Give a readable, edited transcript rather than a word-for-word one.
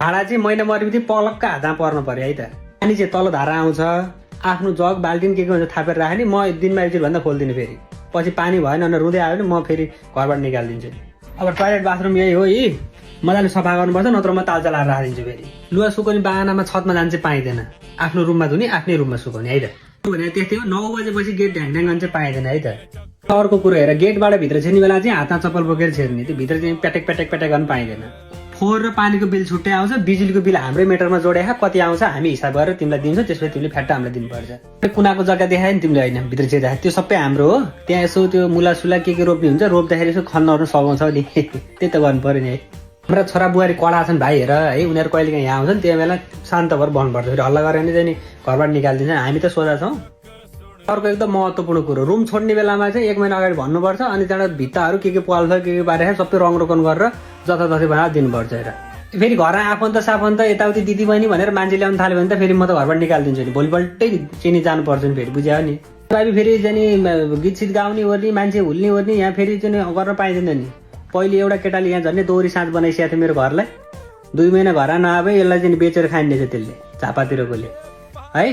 भाडा चाहिँ महिना मरेपछि पलक्क हातमा पर्नु पर्यो है त। पानी चाहिँ तल धारा आउँछ, आफ्नो जग बाल्टिन के हुन्छ थापेर राख्ने, म दिनमा एकचोटि भन्दा खोलिदिनु फेरि, पछि पानी भएन भने रुँदै आयो भने म फेरि घरबाट निकालिदिन्छु। अब टोयलेट बाथरुम यही हो, यी मजाले सफा गर्नुपर्छ, नत्र म तालचा लाएर राखिदिन्छु फेरि। लुगा सुकाउने बाहनामा छतमा जानु चाहिँ पाइँदैन, आफ्नो रुममा धुने आफ्नै रुममा सुकाउने है त। भने त्यस्तै हो, 9 बजेपछि गेट ढ्याङ गर्न चाहिँ पाइँदैन है त। अर्को कुरो हेर, गेटबाट भित्र छिर्ने बेला चाहिँ हातमा चप्पल बोकेर छिर्ने, त्यो भित्र चाहिँ प्याटेक प्याटेक प्याटेक गर्न पाइँदैन। फोहोर र पानीको बिल छुट्टै आउँछ, बिजुलीको बिल हाम्रै मिटरमा जोडेका कति आउँछ हामी हिसाब गरेर तिमीलाई दिन्छौँ, त्यसपछि तिमीले फ्याट्टा हामीलाई दिनुपर्छ। कुनाको जग्गा देखायो नि तिमीले, होइन भित्र चाहिँ त्यो सबै हाम्रो हो। त्यहाँ यसो त्यो मुला सुला के रोप्ने हुन्छ, रोप्दाखेरि यसो खन्न सघाउँछ नि, त्यही त गर्नु पर्यो नि है। हाम्रा छोरा बुहारी कडा छन् भाइ हेर है, उनीहरू कहिले काहीँ यहाँ आउँछन्, त्यही बेला शान्त भएर बन्नुपर्छ, फेरि हल्ला गरेर नि चाहिँ घरबाट निकालिदिन्छ। हामी त सोझा छौँ। अर्को एकदम महत्त्वपूर्ण कुरो, रुम छोड्ने बेलामा चाहिँ 1 महिना अगाडि भन्नुपर्छ, अनि त्यहाँबाट भित्ताहरू के पाल्छ के पारेर सबै रङ रोकन गरेर जताततै बनाएर दिनुपर्छ हेर। फेरि घरमा आफन्त साफन्त यताउति दिदी बहिनी भनेर मान्छे ल्याउनु थाल्यो भने त फेरि म त घरबाट निकालिदिन्छु नि, भोलिपल्टै चिनी जानुपर्छ नि फेरि, बुझ्यो नि। भाइ फेरि चाहिँ गीत सित गाउने ओर्ने मान्छे हुल्ने ओर्ने यहाँ फेरि चाहिँ गर्न पाइँदैन नि। पहिले एउटा केटाले यहाँ झन् दोहोरी साँझ बनाइसकेको थियो मेरो घरलाई, 2 महिना घर नआए यसलाई चाहिँ बेचेर खाइने रहेछ त्यसले झापातिरकोले है।